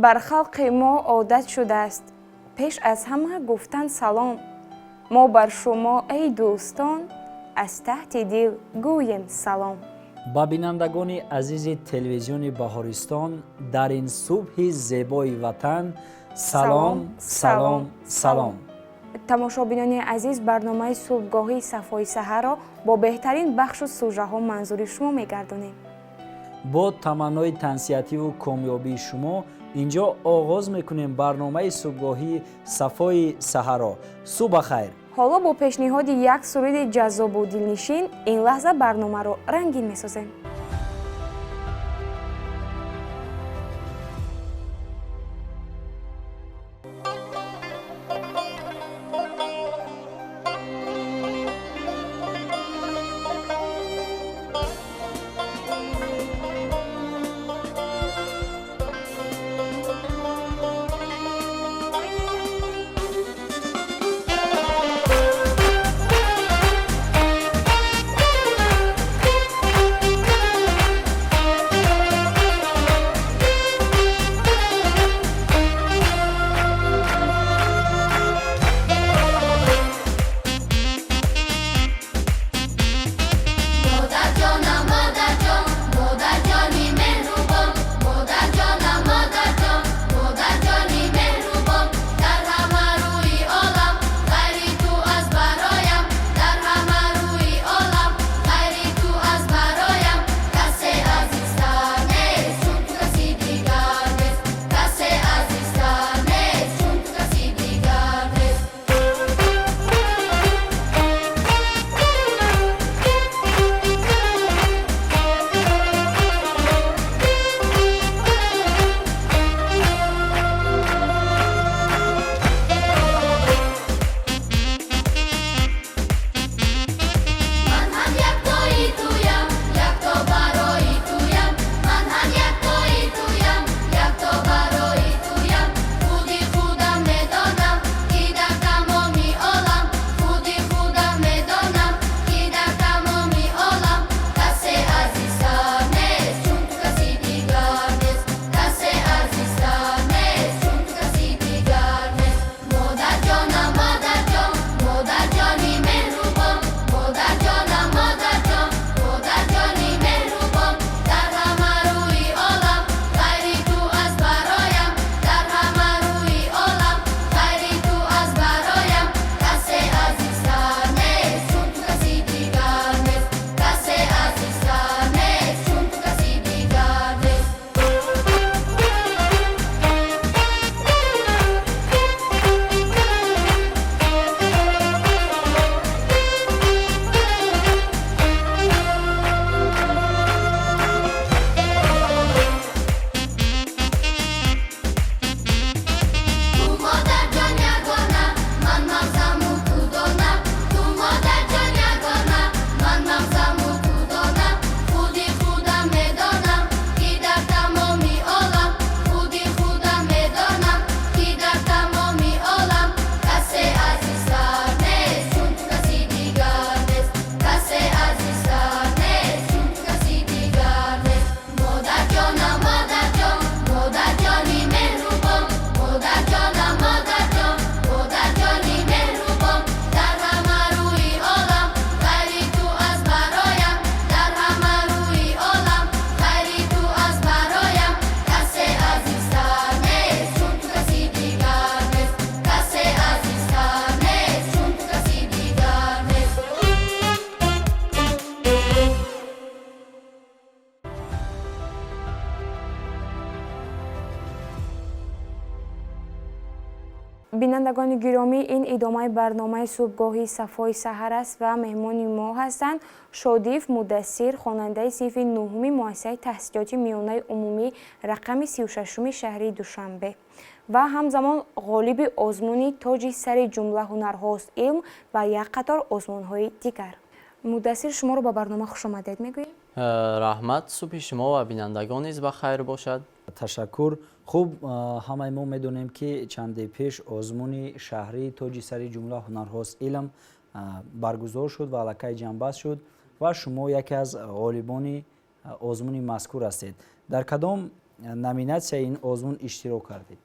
Бар халқи мо одат шудааст пеш аз ҳама гуфтан салом. Мо бар шумо, эй дӯстон, аз таҳти дил гӯем салом. Ба бинандагони азизи телевизиони Баҳористон дар ин субҳи зебои ватан салом, салом, салом. Тамошобинони азиз, барномаи субҳгоҳии Сафои саҳарро бо беҳтарин бахшу сужаҳо манзури шумо мегардонем. Бо таманнои тансиҳативу комёбии шумо инҷо оғоз мекунем барномаи субҳгоҳии Сафои саҳарро. Субҳ ба хайр. Ҳоло бо пешниҳоди як суруди ҷаззобу дилнишин ин лаҳза барномаро рангин месозем. Бинандагони гиромӣ, ин идомаи барномаи субҳгоҳии Сафои саҳар аст ва меҳмони мо ҳастанд Шодиев Мудассир, хонандаи синфи нуҳуми муассисаи таҳсилоти миёнаи умумӣ рақами 36-уми шаҳри Душанбе ва ҳамзамон ғолиби озмуни Тоҷи сари ҷумла ҳунарҳост илм ва як қатор озмунҳои дигар. Мудассир, шуморо ба барнома хушомадед мегӯем. Раҳмат. Субҳи шумо ва бинандагон низ ба хайр бошад. Ташаккур. Хуб, ҳамаи мо медонем, ки чанде пеш озмуни шаҳрии Тоҷи сари ҷумла ҳунарҳост илм баргузор шуд ва аллакай ҷамъбаст шуд ва шумо яке аз ғолибони озмуни мазкур ҳастед. Дар кадом Номинатсияи ин озмун иштирок кардед?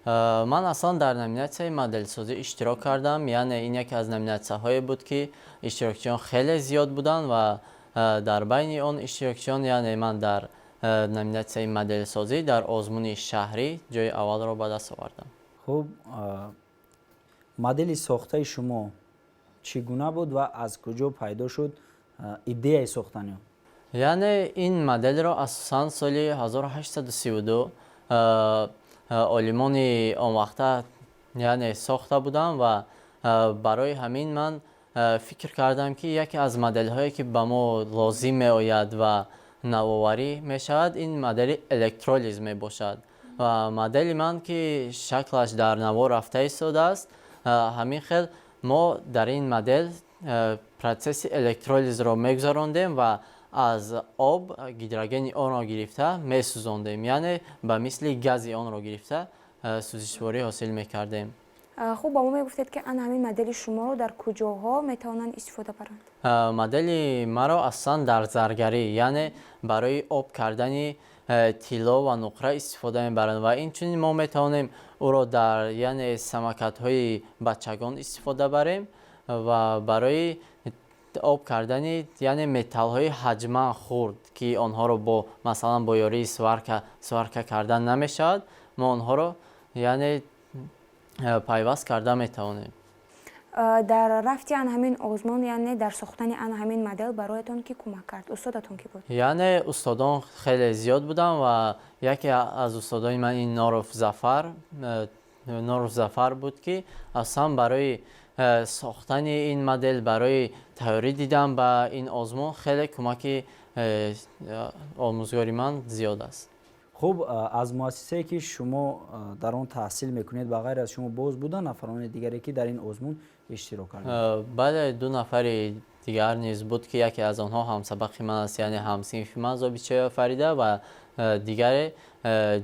Ман аслан дар номинатсияи моделсозӣ иштирок кардам, яъне ин яке аз номинатсияҳое буд, ки иштирокчиён хеле зиёд буданд ва дар байни он иштирокчиён, яъне ман дар номинатсияи моделсозӣ дар озмуни шаҳрӣ ҷои аввалро ба даст овардам. Хуб, модели сохтаи шумо чӣ гуна буд ва аз куҷо пайдо шуд идеяи сохтани он? Яъне ин моделро асосан соли 1832 олимони он вақта, яъне, сохта буданд ва барои ҳамин ман фикр кардам, ки яке аз моделҳое, ки ба мо лозим меояд ва навоварӣ мешавад, ин модели электролиз мебошад. Ва модели ман, ки шаклаш дар навор рафта истодааст, ҳамин хел мо дар ин модел процесси электролизро мегузарондем ва аз об гидрогени онро гирифта месӯзондем, яъне ба мисли гази онро гирифта сӯзишворӣ ҳосил мекардем. Хуб, ба мо мегуфтед, ки ана ҳамин модели шуморо дар куҷоҳо метавонанд истифода баранд? Модели маро аслан дар заргарӣ, яъне барои об кардани тилло ва нуқра истифода мебаранд ва инчунин мо метавонем ӯро дар, яъне, самокатҳои бачагон истифода барем ва барои об кардани, яъне, металлҳои ҳаҷман хурд, ки онҳоро бо, масалан, бо ёрии сварка кардан намешавад, мо онҳоро, яъне, пайваст карда метавонем. Дар рафти ан ҳамин озмун, яъне дар сохтани ан ҳамин модел бароятон кӣ кӯмак кард? Устодатон кӣ буд? Яъне устодон хеле зиёд буданд ва яке аз устодони ман ин Норов Зафар буд, ки аслан барои сохтани ин модел, барои тайёрӣ дидан ба ин озмун хеле кӯмаки омӯзгори ман зиёд аст. Хуб, аз муассисае, ки шумо дар он таҳсил мекунед, ба ғайр аз шумо боз буданд нафарони дигаре, ки дар ин озмун иштирок карданд? Бале, ду нафари дигар низ буд, ки яке аз онҳо ҳамсабақи ман аст, яъне ҳамсинфи ман, Зобитшоева Фарида, ва дигаре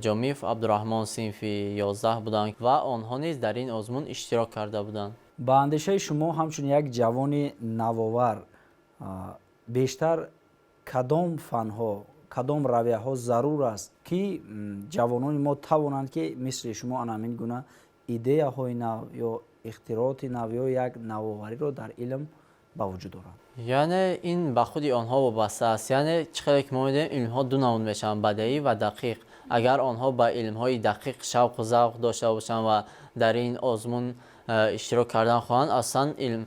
Ҷомиев Абдураҳмон, синфи 11 буданд ва онҳо низ дар ин озмун иштирок карда буданд. Ба андешаи шумо, ҳамчун як ҷавони навовар, бештар кадом фанҳо, кадом равияҳо зарур аст, ки ҷавонони мо тавонанд, ки мисли шумо ана ҳамин гуна идеяҳои нав ё ихтирооти нав ё як навовариро дар илм ба вуҷуд оранд? Яъне ин ба худи онҳо вобаста аст. Яъне чӣ хеле ки мо медонем, илмҳо ду намуд мешаванд: бадеӣ ва дақиқ. Агар онҳо ба илмҳои дақиқ шавқу завқ дошта бошанд ва дар ин озмун иштирок кардан хоҳанд, аслан илм,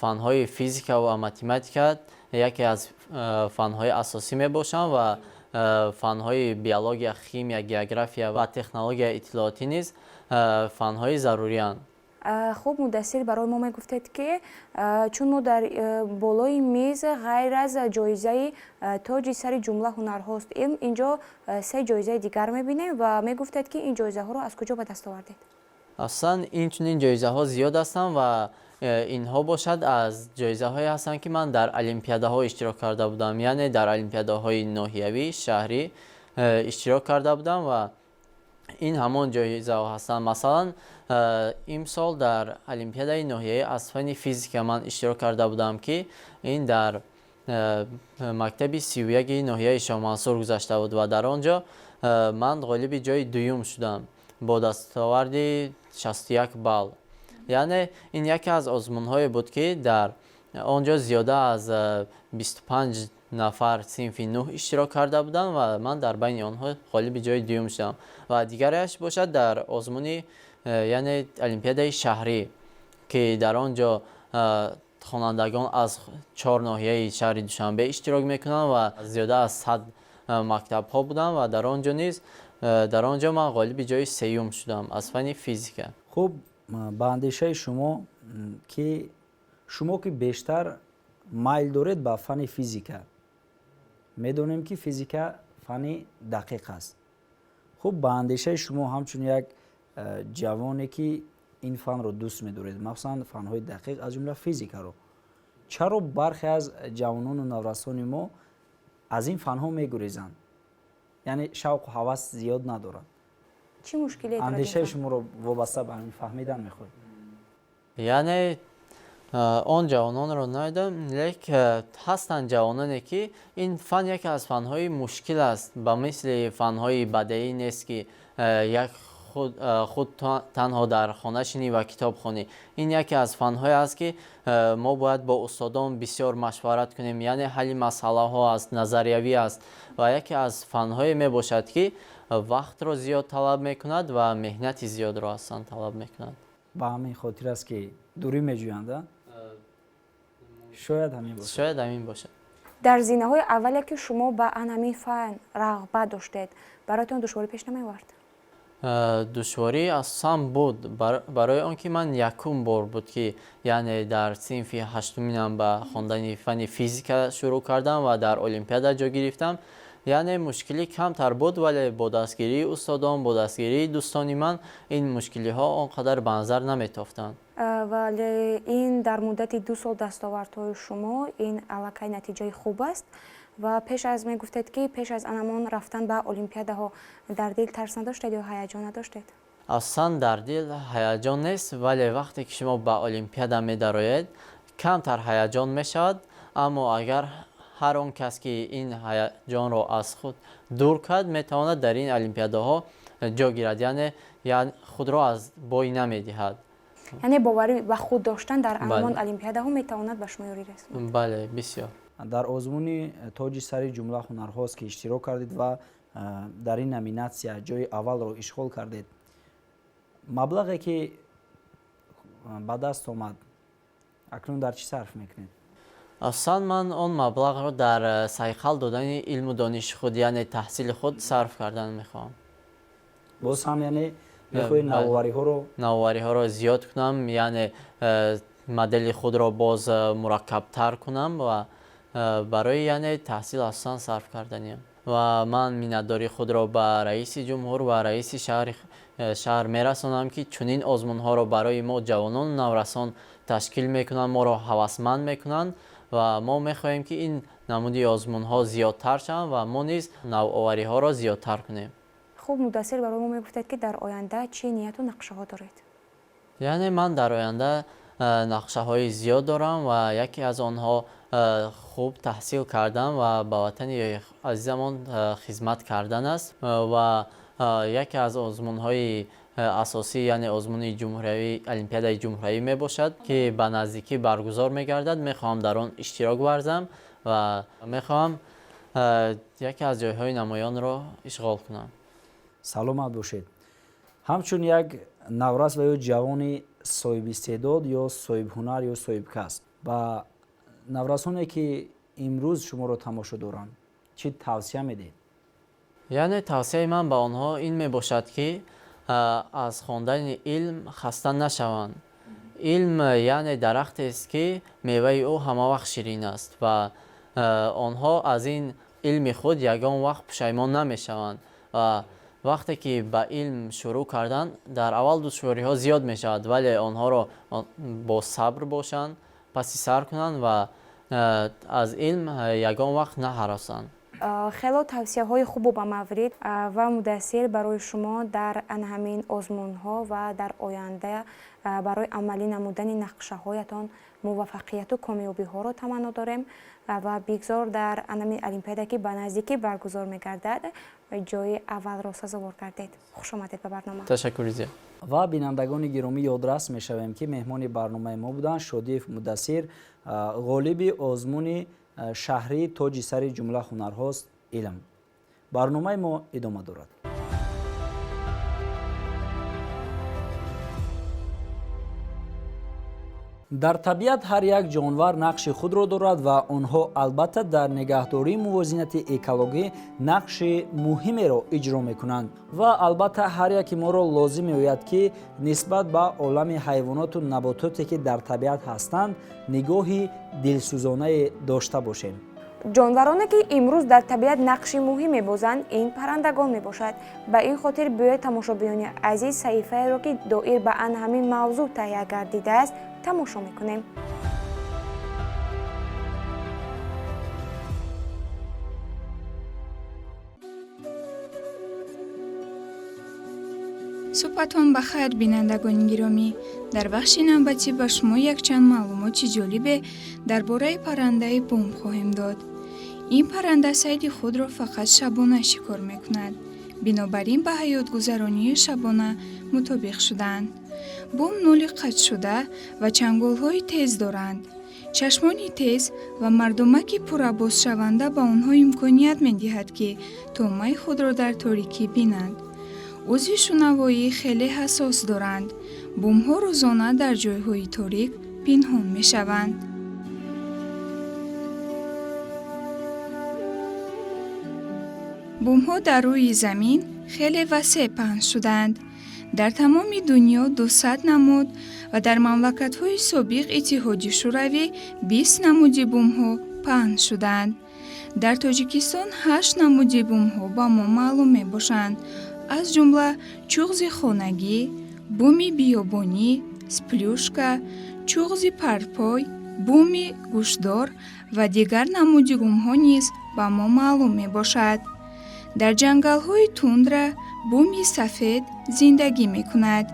фанҳои физика ва математика яке аз фанҳои асосӣ мебошанд ва фанҳои биология, химия, география ва технологияи иттилоотӣ низ фанҳои зарурианд. Хуб, Мудассир, барои мо мегуфтед, ки чун мо дар болои миз ғайр аз ҷоизаи тоҷи сари ҷумла ҳунарҳост илм, инҷо се ҷоизаи дигар мебинем ва мегуфтед, ки ин ҷоизаҳоро аз куҷо ба даст овардед? Аслан инчунин ҷоизаҳо зиёд ҳастанд ва инҳо бошад аз ҷоизаҳое ҳастанд, ки ман дар олимпиадаҳо иштирок карда будам, яъне дар олимпиадаҳои ноҳиявӣ, шаҳрӣ иштирок карда будам ва ин ҳамон ҷоизаҳо ҳастанд. Масалан, имсол дар олимпиадаи ноҳиявӣ аз фанни физика ман иштирок карда будам, ки ин дар мактаби 31-и ноҳияи Шоҳмансур гузашта буд ва дар он ҷо ман ғолиби ҷои дуюм шудам бо дастоварди 61 балл. Яъне ин яке аз озмунҳое буд, ки дар он ҷо зиёда аз 25 нафар синфи нӯҳ иштирок карда буданд ва ман дар байни онҳо ғолиби ҷои дуюм шудам. Ва дигареаш бошад дар озмуни, яъне олимпиадаи шаҳрӣ, ки дар он ҷо хонандагон аз чор ноҳияи шаҳри Душанбе иштирок мекунанд ва зиёда аз 100 мактабҳо буданд ва дар он ҷо низ, дар он ҷо ман ғолиби ҷои сеюм шудам аз фанни физика. Хуб, ба андешаи шумо, ки шумо ки бештар майл доред ба фанни физика, медонем, ки физика фанни дақиқ аст. Хуб, ба андешаи шумо, ҳамчун як ҷавоне, ки ин фанро дӯст медоред, махсусан фанҳои дақиқ, аз ҷумла физикаро, чаро бархе аз ҷавонону наврасони мо аз ин фанҳо мегурезанд, яъне шавқу ҳавас зиёд надоранд? Чӣ мушкиле? Андешаи шуморо вобаста ба ҳамин фаҳмидан мехоҳем. Яъне Он ҷавононро надидам, лек ҳастанд ҷавононе, ки ин фан яке аз фанҳои мушкил аст, ба мисли фанҳои бадеӣ нест, ки як худ танҳо дар хона шинӣ ва китоб хонӣ. Ин яке аз фанҳое аст, ки мо бояд бо устодон бисёр машварат кунем, яъне ҳалли масъалаҳо аст, назариявӣ аст ва яке аз фанҳое мебошад, ки вақтро зиёд талаб мекунад ва меҳнати зиёдро аслан талаб мекунад. Ба ҳамин хотир аст, ки дурӣ меҷӯянд, шояд ҳамин бошад. Шояд ҳамин бошад. Дар зинаҳои аввале, ки шумо ба ан ҳамин фан рағбат доштед, бароятон душворӣ пеш намеовард? Душворӣ асосан буд, барои он ки ман якум бор буд, ки яъне дар синфи ҳаштуминам ба хондани фанни физика шурӯъ кардам ва дар олимпиада ҷо гирифтам. Яъне мушкилӣ камтар буд, вале бо дастгирии устодон, бо дастгирии дӯстони ман ин мушкилиҳо он қадар ба назар наметофтанд. Вале ин дар муддати 2 сол дастовардҳои шумо ин аллакай натиҷаи хуб аст. Ва пеш аз мегуфтед, ки пеш аз анамон рафтан ба олимпиадаҳо дар дил тарс надоштед ё ҳаяҷон надоштед? Асосан дар дил ҳаяҷон нест, вале вақте ки шумо ба олимпиада медароед, камтар ҳаяҷон мешавад, аммо агар ҳар он кас, ки ин ҳаяҷонро аз худ дур кард, метавонад дар ин олимпиадаҳо ҷо гирад, яъне худро аз бой намедиҳад. Яъне боварӣ ба худ доштан дар анамон олимпиадаҳо метавонад ба шумо ёрӣ расонад? Бале, бисёр. Дар озмуни тоҷи сари ҷумла ҳунарҳост, ки иштирок кардед ва дар ин номинатсия ҷои аввалро ишғол кардед, маблағе, ки ба даст омад, акнун дар чӣ сарф мекунед? Асосан ман он маблағро дар сайқал додани илму дониши худ, яъне таҳсили худ сарф кардан мехоҳам. Боз ҳам яъне мехоҳед навовариҳоро? Навовариҳоро зиёд кунам, яъне модели худро боз мураккабтар кунам ва барои яъне таҳсил асосан сарф карданиам. Ва ман миннатдории худро ба раиси ҷумҳур ва раиси шаҳр мерасонам, ки чунин озмунҳоро барои мо ҷавонону наврасон ташкил мекунанд, моро ҳавасманд мекунанд ва мо мехоҳем, ки ин намуди озмунҳо зиёдтар шаванд ва мо низ навовариҳоро зиёдтар кунем. Хуб, Мудассир, барои мо мегуфтед, ки дар оянда чӣ нияту нақшаҳо доред? Яъне ман дар оянда нақшаҳои зиёд дорам ва яке аз онҳо хуб таҳсил кардан ва ба ватани азизамон хизмат кардан аст ва яке аз озмунҳои асосӣ, яъне озмуни ҷумҳуриявӣ, олимпиадаи ҷумҳуриявӣ мебошад, ки ба наздикӣ баргузор мегардад. Мехоҳам дар он иштирок варзам ва мехоҳам яке аз ҷойҳои намоёнро ишғол кунам. Саломат бошед. Ҳамчун як наврас ва ё ҷавони соҳибистеъдод ё соҳибҳунар ё соҳибкасб, ба наврасоне, ки имрӯз шуморо тамошо доранд, чӣ тавсия медиҳед? Яъне тавсияи ман ба онҳо ин мебошад, ки аз хондани илм хаста нашаванд. Илм яъне дарахтест, ки меваи ӯ ҳамавақт ширин аст ва онҳо аз ин илми худ ягон вақт пушаймон намешаванд. Ва вақте ки ба илм шурӯъ карданд, дар аввал душвориҳо зиёд мешавад, вале онҳоро бо сабр бошанд, паси сар кунанд ва аз илм ягон вақт наҳаросанд. Хело тавсияҳои хубу ба маврид ва Мудассир, барои шумо дар ҳамин озмунҳо ва дар оянда барои амалӣ намудани нақшаҳоятон муваффақияту комёбиҳоро таманно дорем ва бигзор дар ҳамин олимпиада, ки ба наздикӣ баргузор мегардад, ҷои аввалро сазовор гардед. Хуш омадед ба барнома. Ташаккури зиёд. Ва бинандагони гиромӣ, ёдрас мешавем, ки меҳмони барномаи мо буданд Шодиев Мудассир, ғолиби озмуни шаҳрии тоҷи сари ҷумла ҳунарҳост илм. Барномаи мо идома дорад. Дар табиат ҳар як ҷонвар нақши худро дорад ва онҳо албатта дар нигаҳдории мувозинати экологӣ нақши муҳимеро иҷро мекунанд ва албатта ҳар яки моро лозим меояд, ки нисбат ба олами ҳайвоноту набототе, ки дар табиат ҳастанд, нигоҳи дилсӯзонае дошта бошем. Ҷонвароне, ки имрӯз дар табиат нақши муҳим мебозанд, ин паррандагон мебошад. Ба ин хотир биёед, тамошобинони азиз, саҳифаеро, ки доир ба ан ҳамин мавзӯъ таҳия гардидааст, тамошо мекунем. Субҳатон ба хайр, бинандагони гиромӣ. Дар бахши навбатӣ ба шумо якчанд маълумоти ҷолибе дар бораи паррандаи бум хоҳем дод. Ин парранда сайди худро фақат шабона шикор мекунад, бинобар ин ба ҳаётгузаронии шабона мутобиқ шудаанд. Бум нӯли қатшуда ва чанголҳои тез доранд. Чашмони тез ва мардумаки пуррабозшаванда ба онҳо имконият медиҳад, ки тӯъмаи худро дар торикӣ бинанд. Узви шунавоӣ хеле ҳассос доранд. Бумҳо рӯзона дар ҷойҳои торик пинҳон мешаванд. Бумҳо дар рӯи замин хеле васеъ паҳн шудаанд. Дар тамоми дунё 200 намуд ва дар мамлакатҳои собиқ Иттиҳоди Шӯравӣ 20 намуди бумҳо паҳн шудаанд. Дар Тоҷикистон 8 намуди бумҳо ба мо маълум мебошанд, аз ҷумла чуғзи хонагӣ, буми биёбонӣ, сплюшка, чуғзи парпой, буми гӯштдор ва дигар намуди бумҳо низ ба мо маълум мебошад. Дар ҷангалҳои тундра буми сафед зиндагӣ мекунад,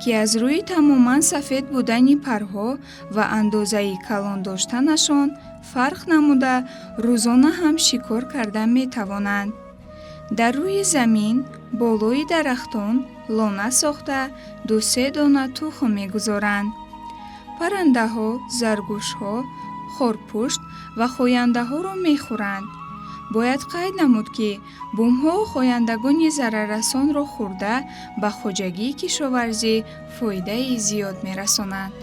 ки аз рӯи тамоман сафед будани парҳо ва андозаи калон доштанашон фарқ намуда, рӯзона ҳам шикор карда метавонанд. Дар рӯи замин болои дарахтон лона сохта ду-се дона тухм мегузоранд. Паррандаҳо, заргӯшҳо, хорпушт ва хояндаҳоро мехӯранд. Бояд қайд намуд, ки бумҳо хояндагони зараррасонро хӯрда ба хоҷагии кишоварзӣ фоидаи зиёд мерасонанд.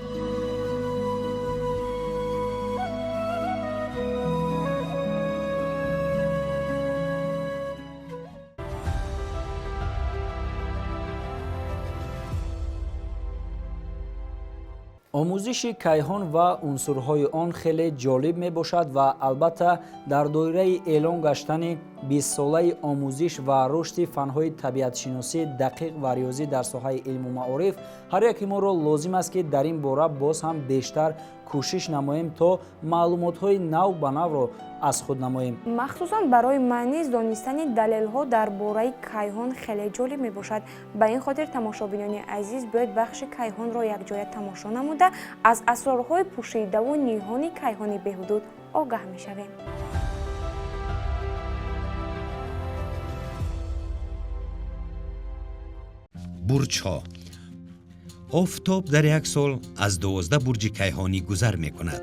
Омӯзиши кайҳон ва унсурҳои он хеле ҷолиб мебошад ва албатта дар доираи эълон гаштани 20-солаи омӯзиш ва рушди фанҳои табиатшиносӣ, дақиқ ва риёзӣ дар соҳаи илму маориф ҳар яке моро лозим аст, ки дар ин бора боз ҳам бештар кӯшиш намоем, то маълумотҳои нав ба навро аз худ намоем. Махсусан барои ман низ донистани далелҳо дар бораи кайҳон хеле ҷолиб мебошад. Ба ин хотир, тамошобинони азиз, бояд бахши кайҳонро якҷоя тамошо намуда, аз асрорҳои пӯшидаву ниҳони кайҳони беҳудуд огаҳ мешавем. Бурҷҳо. Офтоб дар як сол аз 12 бурҷи кайҳонӣ гузар мекунад.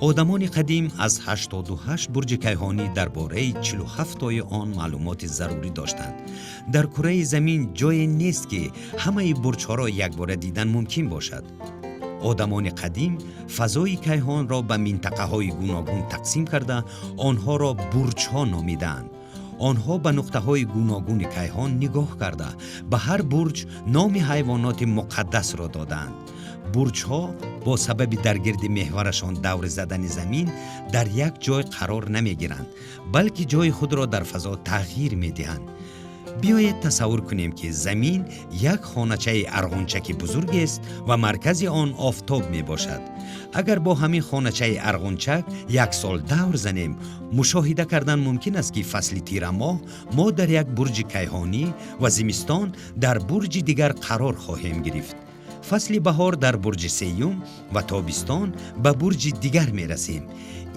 Одамони қадим аз 88 бурҷи кайҳонӣ дар бораи 47тои он маълумоти зарурӣ доштанд. Дар кураи замин ҷое нест, ки ҳамаи бурҷҳоро якбора дидан мумкин бошад. Одамони қадим фазои кайҳонро ба минтақаҳои гуногун тақсим карда, онҳоро бурҷҳо номидаанд. Онҳо ба нуқтаҳои гуногуни кайҳон нигоҳ карда, ба ҳар бурҷ номи ҳайвоноти муқаддасро додаанд. Бурҷҳо бо сабаби дар гирди меҳварашон даври задани замин дар як ҷой қарор намегиранд, балки ҷои худро дар фазо тағйир медиҳанд. Биёед тасаввур кунем, ки замин як хоначаи арғунчаки бузургест ва маркази он офтоб мебошад. Агар бо ҳамин хоначаи арғунчак як сол давр занем, мушоҳида кардан мумкин аст, ки фасли тирамоҳ мо дар як бурҷи кайҳонӣ ва зимистон дар бурҷи дигар қарор хоҳем гирифт. Фасли баҳор дар бурҷи сеюм ва тобистон ба бурҷи дигар мерасем.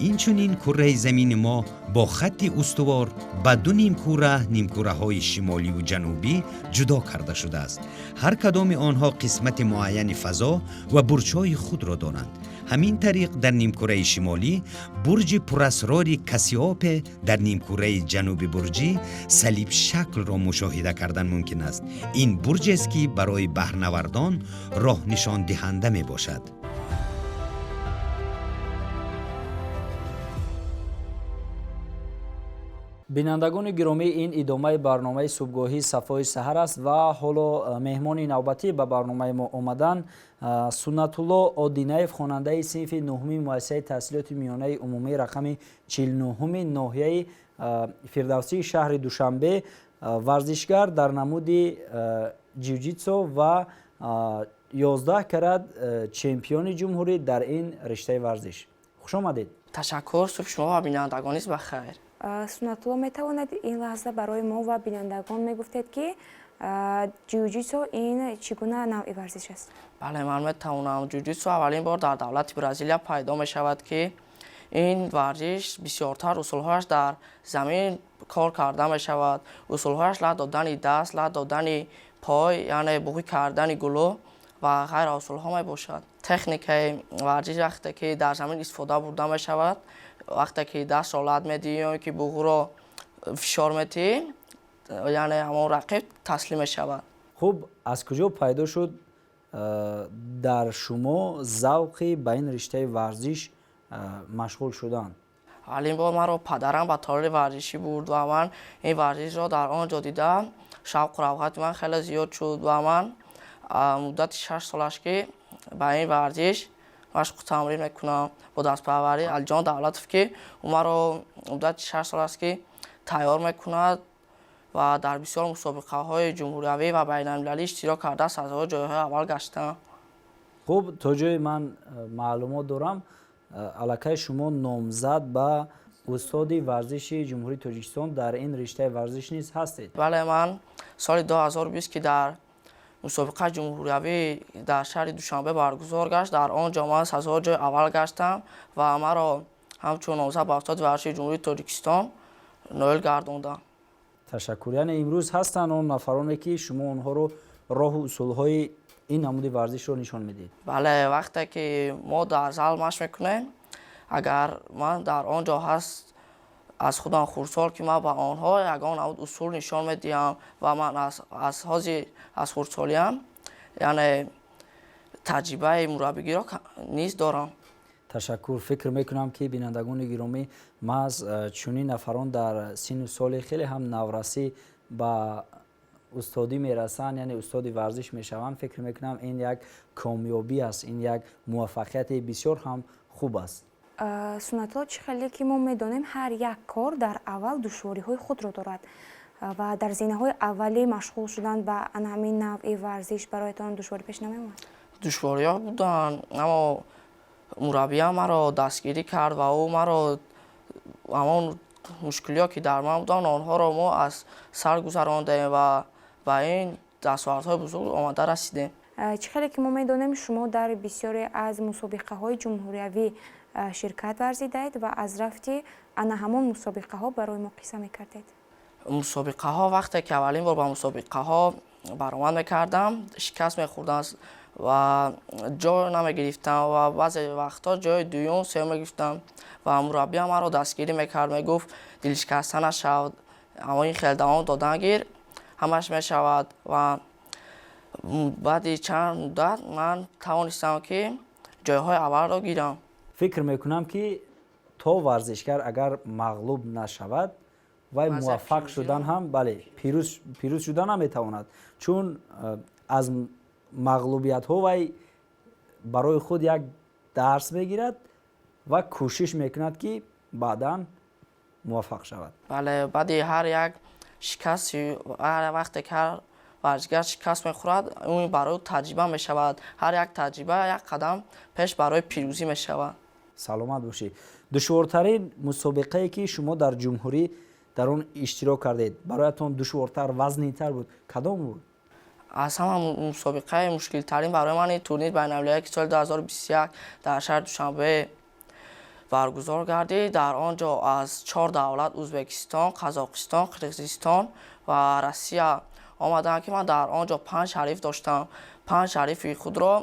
Инчунин курраи замини мо бо хатти устувор ба ду нимкура, нимкураҳои шимоливу ҷанубӣ, ҷудо карда шудааст. Ҳар кадоми онҳо қисмати муайяни фазо ва бурҷҳои худро доранд. Ҳамин тариқ, дар нимкураи шимолӣ бурҷи пурасрори Кассиопе, дар нимкураи ҷануби бурҷӣ салибшаклро мушоҳида кардан мумкин аст. Ин бурҷест, ки барои баҳрнавардон роҳнишондиҳанда мебошад. Бинандагони гиромӣ, ин идомаи барномаи субҳгоҳии Сафои саҳар аст ва ҳоло меҳмони навбатӣ ба барномаи мо омаданд, Суннатулло Одинаев, хонандаи синфи нуҳуми муассисаи таҳсилоти миёнаи умумии рақами 49-уми ноҳияи Фирдавсии шаҳри Душанбе, варзишгар дар намуди ҷиу-ҷитсу ва 11 карат чемпиони ҷумҳурӣ дар ин риштаи варзиш. Хуш омадед. Ташаккур. Субҳ шумо ва бинандагон низ ба хайр. Суннатулло, метавонед ин лаҳза барои мо ва бинандагон мегуфтед, ки Ҷиу-ҷитсу ин чӣ гуна навъи варзиш аст? Бале, ман метавонам. Ҷиу-ҷитсу аввалин бор дар давлати Бразилия пайдо мешавад, ки ин варзиш бисёртар усулҳояш дар замин кор карда мешавад. Усулҳояш лат додани даст, лат додани пой, яъне буғӣ кардани гулӯ ва ғайра усулҳо мебошад. Техникаи варзиш вақте ки дар замин истифода бурда мешавад, вақте ки дастро лат медиҳӣ ё ки буғуро фишор медиҳӣ, яъне ҳамон рақиб таслим мешавад. Хуб, аз куҷо пайдо шуд дар шумо завқи ба ин риштаи варзиш машғул шудан? Аввалин бор маро падарам ба толори варзишӣ бурд ва ман ин варзишро дар он ҷо дида, шавқу рағбати ман хеле зиёд шуд ва ман муддати 6 солаш ки ба ин варзиш машқу тамрин мекунам бо дастпарварии Алиҷон Давлатов, ки ӯ маро муддати 6 сол аст ки тайёр мекунад ва дар бисёр мусобиқаҳои ҷумҳуриявӣ ва байналмилалӣ иштирок карда, сазовори ҷойҳои аввал гаштам. Хуб, то ҷое ман маълумот дорам, аллакай шумо номзад ба устоди варзиши Ҷумҳурии Тоҷикистон дар ин риштаи варзиш низ ҳастед. Бале, ман соли 2020, ки дар мусобиқаи ҷумҳуриявӣ дар шаҳри Душанбе баргузор гашт, дар он ҷо ман сазовори ҷои аввал гаштам ва маро ҳамчун номзад ба устоди варзиши Ҷумҳурии Тоҷикистон ноил гардонданд. Ташаккур. Яъне имрӯз ҳастанд он нафароне, ки шумо онҳоро роҳу усулҳои ин намуди варзишро нишон медиҳед? Бале, вақте ки мо дар зал машқ мекунем, агар ман дар он ҷо ҳаст, аз худам хурдсол, ки ман ба онҳо ягон намуд усул нишон медиҳам ва ман аз ҳозир, аз хурдсолиам, яъне таҷрибаи мураббигиро низ дорам. Ташаккур. Фикр мекунам, ки бинандагони гиромӣ, маҳз чунин нафарон дар синну соли хеле ҳам наврасӣ ба устодӣ мерасанд, яъне устоди варзиш мешаванд. Фикр мекунам, ин як комёбӣ аст, ин як муваффақияти бисёр ҳам хуб аст. Суннатулло, чӣ хеле ки мо медонем, ҳар як кор дар аввал душвориҳои худро дорад ва дар зинаҳои аввалӣ машғул шудан ба ана ҳамин навъи варзиш бароятон душворӣ пеш намеомад? Душвориҳо буданд, аммо мураббиям маро дастгирӣ кард ва ӯ маро ҳамон мушкилиҳо, ки дар ман буданд, онҳоро мо аз сар гузарондем ва ба ин дастовардҳои бузург омада расидем. Чӣ хеле ки мо медонем, шумо дар бисёре аз мусобиқаҳои ҷумҳуриявӣ ширкат варзидаед ва аз рафти ана ҳамон мусобиқаҳо барои мо қисса мекардед. Мусобиқаҳо, вақте ки аввалин бор ба мусобиқаҳо баромад мекардам, шикаст мехӯрдам ва ҷой намегирифтам ва баъзе вақтҳо ҷои дуюм, сеюм мегирифтам ва мураббиам маро дастгирӣ мекард, мегуфт: «Дилшикаста нашав, аммо ин хел давом додан гир, ҳамаш мешавад». Ва баъди чанд муддат ман тавонистам, ки ҷойҳои аввалро гирам. Фикр мекунам, ки то варзишгар агар мағлуб нашавад, вай муваффақ шудан ҳам, бале, пирӯз шудан наметавонад, чун аз мағлубиятҳо вай барои худ як дарс мегирад ва кӯшиш мекунад, ки баъдан муваффақ шавад. Бале, баъди ҳар як шикаст, ҳар вақте ки ҳар варзишгар шикаст мехӯрад, ӯ барои таҷриба мешавад. Ҳар як таҷриба як қадам пеш барои пирӯзӣ мешавад. Саломат бошӣ. Душвортарин мусобиқае, ки шумо дар ҷумҳурӣ дар он иштирок кардед, бароятон душвортар, вазнинтар буд, кадом буд? Аз ҳама мусобиқаи мушкилтарин барои ман ин турнир байналмилалие, ки соли 2021 дар шаҳри Душанбе баргузор гардид. Дар он ҷо аз чор давлат: Ӯзбекистон, Қазоқистон, Қирғизистон ва Россия омаданд, ки ман дар он ҷо панҷ ҳариф доштам. Панҷ ҳарифи худро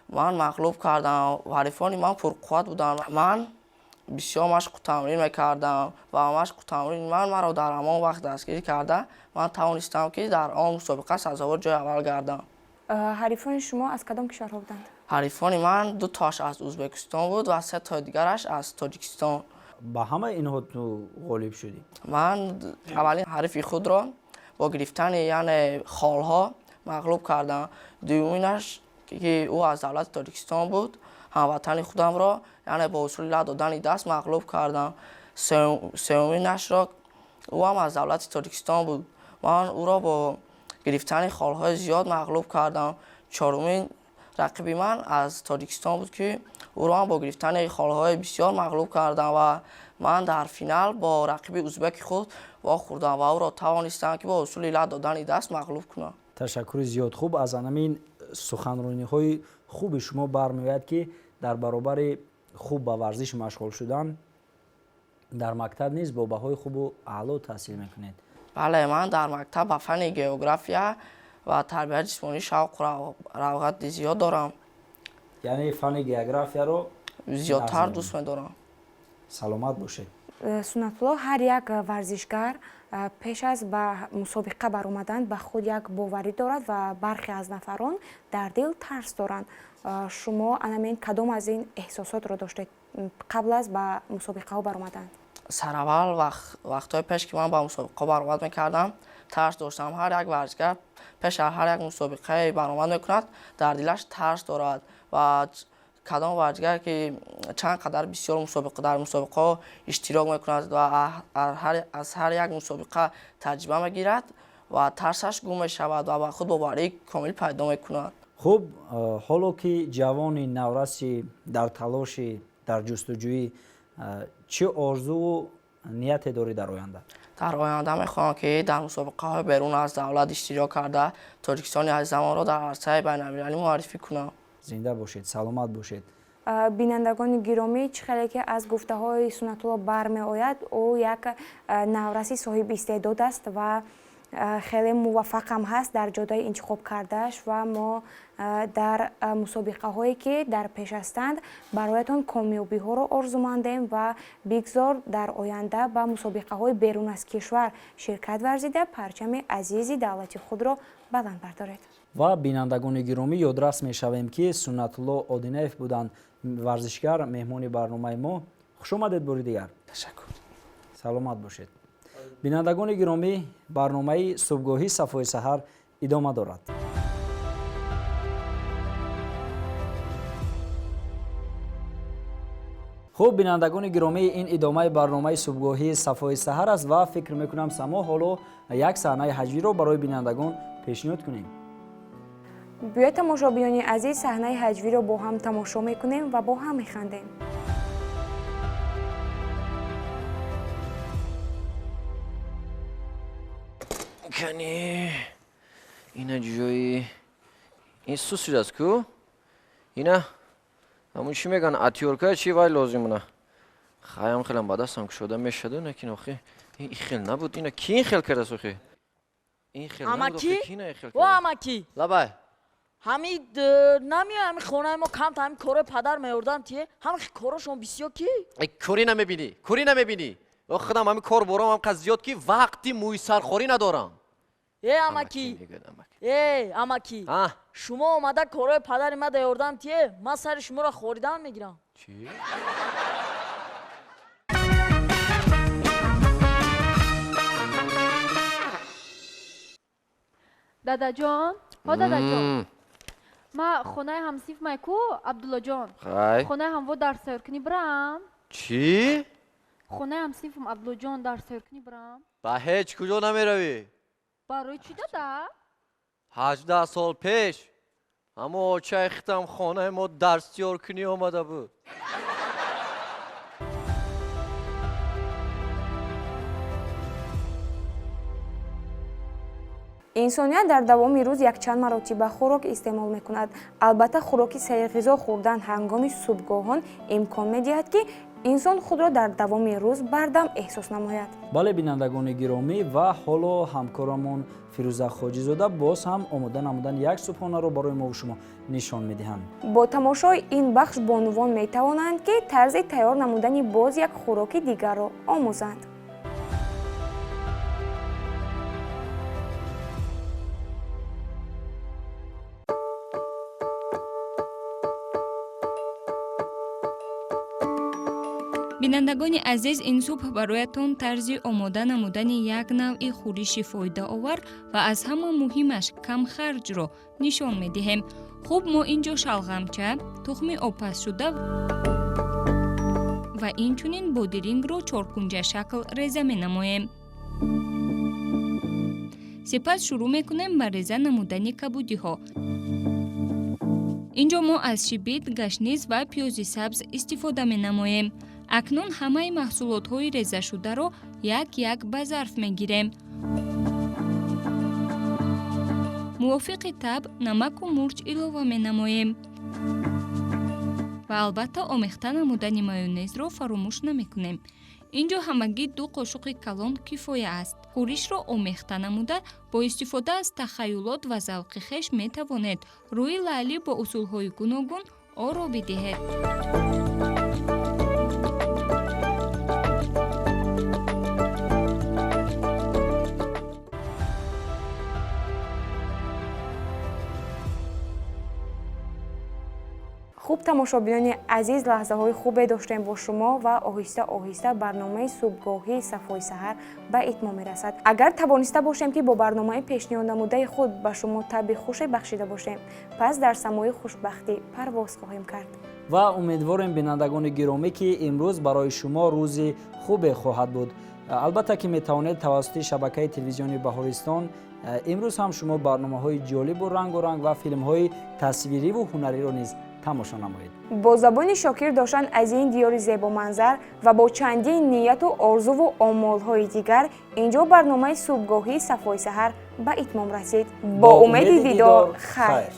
ман мағлуб кардам. Ҳарифони ман пурқувват буданд. Ман бисёр машқу тамрин мекардам ва машқу тамрини ман маро дар ҳамон вақт дастгирӣ карда, ман тавонистам, ки дар он мусобиқа сазовори ҷои аввал гардам. Ҳарифони шумо аз кадом кишварҳо буданд? Ҳарифони ман ду тоаш аз Ӯзбекистон буд ва се тои дигараш аз Тоҷикистон. Ба ҳамаи инҳо ту ғолиб шудӣ? Ман аввалин ҳарифи худро бо гирифтани, яъне, холҳо мағлуб кардам. Дуюминаш, ки ӯ аз давлати Тоҷикистон буд, ҳамватани худамро, яъне, бо усули лат додани даст мағлуб кардам. Сеюминашро, ӯ ҳам аз давлати Тоҷикистон буд, ман ӯро бо гирифтани холҳои зиёд мағлуб кардам. Чорумин рақиби ман аз Тоҷикистон буд, ки ӯро ҳам бо гирифтани холҳои бисёр мағлуб кардам ва Ман дар финал бо рақиби узбеки худ вохӯрдам ва ӯро тавонистам, ки бо усули лат додани даст мағлуб кунам. Ташаккури зиёд. Хуб, аз анамин суханрониҳои хуби шумо бармеояд, ки дар баробари хуб ба варзиш машғул шудан дар мактаб низ бо баҳои хубу аъло таҳсил мекунед. Бале, ман дар мактаб ба фанни география ва тарбияи ҷисмонӣ шавқу рағбати зиёд дорам. Яъне фанни географияро зиёдтар дӯст медорам. Саломат бошед. Суннатулло, ҳар як варзишгар пеш аз ба мусобиқа баромадан ба худ як боварӣ дорад ва бархе аз нафарон дар дил тарс доранд. Шумо анамин кадом аз ин эҳсосотро доштед қабл аз ба мусобиқаҳо баромадан? Сараввал вақтҳои пеш, ки ман ба мусобиқаҳо баромад мекардам, тарс доштам. Ҳар як варзишгар пеш аз ҳар як мусобиқае баромад мекунад, дар дилаш тарс дорад ва кадом варзишгар ки чанд қадар бисёр дар мусобиқаҳо иштирок мекунад ва аз ҳар як мусобиқа таҷриба мегирад ва тарсаш гум мешавад ва ба худ боварии комил пайдо мекунад. Хуб, ҳоло ки ҷавони навраси дар талоши, дар ҷустуҷӯӣ, чӣ орзуву нияте дорӣ дар оянда? Дар оянда мехоҳам, ки дар мусобиқаҳои берун аз давлат иштирок карда, Тоҷикистони азизамонро дар арсаи байналмилалӣ муаррифӣ кунам. Зинда бошед, саломат бошед. Бинандагони гиромӣ, чӣ хеле ки аз гуфтаҳои Суннатулло бармеояд, ӯ як навраси соҳиби истеъдод аст ва хеле муваффақам ҳаст дар ҷодаи интихоб кардааш ва мо дар мусобиқаҳое ки дар пеш ҳастанд бароятон комёбиҳоро орзумандем ва бигзор дар оянда ба мусобиқаҳои берун аз кишвар ширкат варзида, парчами азизи давлати худро баланд бардоред. Ва бинандагони гиромӣ, ёдрас мешавем, ки Суннатулло Одинаев буданд варзишгар, меҳмони барномаи мо. Хуш омадед бори дигар. Ташаккур. Саломат бошед. Бинандагони гиромӣ, барномаи субҳгоҳӣ Сафои саҳар идома дорад. Хуб, бинандагони гиромӣ, ин идомаи барномаи субҳгоҳии Сафои саҳар аст ва фикр мекунам, Само, ҳоло як саҳнаи ҳаҷвиро барои бинандагон пешниҳод кунем. Биёед, тамошобинони азиз, саҳнаи ҳаҷвиро бо ҳам тамошо мекунем ва бо ҳам механдем. Кани, ина ҷои ин сус шудааст ку, ина ҳамун чӣ мегӯянд, отвёрка чи вай лозимуна. Хаям хелам ба дастам кушода мешаду, накин охи ин хел набуд. Ина ки ин хел кардааст охи? Ин хел Амаки, о амаки. Лабай. Ҳами намеои, ҳами хонаи мо камта ҳами корои падар меордам тие, ҳами корошон бисёр ки. Кӯрӣ намебинӣ, кӯрӣ намебинӣ, худам ҳами кор борам ҳам зиёд, ки вақти мӯйсархорӣ надорам. Э амаки, э амаки, шумо омада корои падари ма да ёрдам тие, ман сари шуморо хоридан мегирам. Чӣ? Дадаҷон, ҳо дадаҷон, ма хонаи ҳамсинфмай ку, Абдуллоҷон, хонаи ҳамво дарс тайёркунӣ бирам. Чӣ? Хонаи ҳамсинфам Абдуллоҷон дарс тайёркунӣ бирам. Ба ҳеҷ куҷо намеравӣ. Барои чӣ, дада? 18 сол пеш ҳамо очаи хитам хонаи мо дарс тайёркунӣ омада буд. Инсоният дар давоми рӯз якчанд маротиба хӯрок истеъмол мекунад. Албатта, хӯроки серғизо хӯрдан ҳангоми субҳгоҳон имкон медиҳад, ки инсон худро дар давоми рӯз бардам эҳсос намояд. Бале, бинандагони гиромӣ, ва ҳоло ҳамкорамон Фирӯза Хоҷизода боз ҳам омода намудани як субҳонаро барои мову шумо нишон медиҳанд. Бо тамошои ин бахш бонувон метавонанд, ки тарзи тайёр намудани боз як хӯроки дигарро омӯзанд. Бинандагони азиз, ин субҳ бароятон тарзи омода намудани як навъи хӯриши фоидаовар ва аз ҳама муҳимаш камхарҷро нишон медиҳем. Хуб, мо ин ҷо шалғамча, тухми обпазшуда ва инчунин бодирингро чоркунҷашакл реза менамоем. Сипас шурӯъ мекунем ба реза намудани кабудиҳо. Ин ҷо мо аз шибит, гашниз ва пиёзи сабз истифода менамоем. Акнун ҳамаи маҳсулотҳои резашударо як-як ба зарф мегирем. Мувофиқи табъ намаку мурч илова менамоем ва албатта омехта намудани майонезро фаромӯш намекунем. Ин ҷо ҳамагӣ 2 қошуқи калон кифоя аст. Хӯришро омехта намуда бо истифода аз тахаюлот ва завқи хеш метавонед рӯи лаълӣ бо усулҳои гуногун оро бидиҳед. Хуб, тамошобинони азиз, лаҳзаҳои хубе доштем бо шумо ва оҳиста оҳиста барномаи субҳгоҳии Сафои саҳар ба итмом мерасад. Агар тавониста бошем, ки бо барномаи пешниҳоднамудаи худ ба шумо табъи хуше бахшида бошем, пас дар самои хушбахтӣ парвоз хоҳем кард. Ва умедворем, бинандагони гиромӣ, ки имрӯз барои шумо рӯзи хубе хоҳад буд. Албатта ки метавонед тавассути шабакаи телевизиони Баҳористон имрӯз ҳам шумо барномаҳои ҷолибу рангоранг ва филмҳои тасвириву ҳунариро низ тамошо намоед. Бо забони шокир доштан аз ин диёри зебоманзар ва бо чандин нияту орзуву омолҳои дигар ин ҷо барномаи субҳгоҳии Сафои саҳар ба итмом расид. Бо умеди дидор, хайр.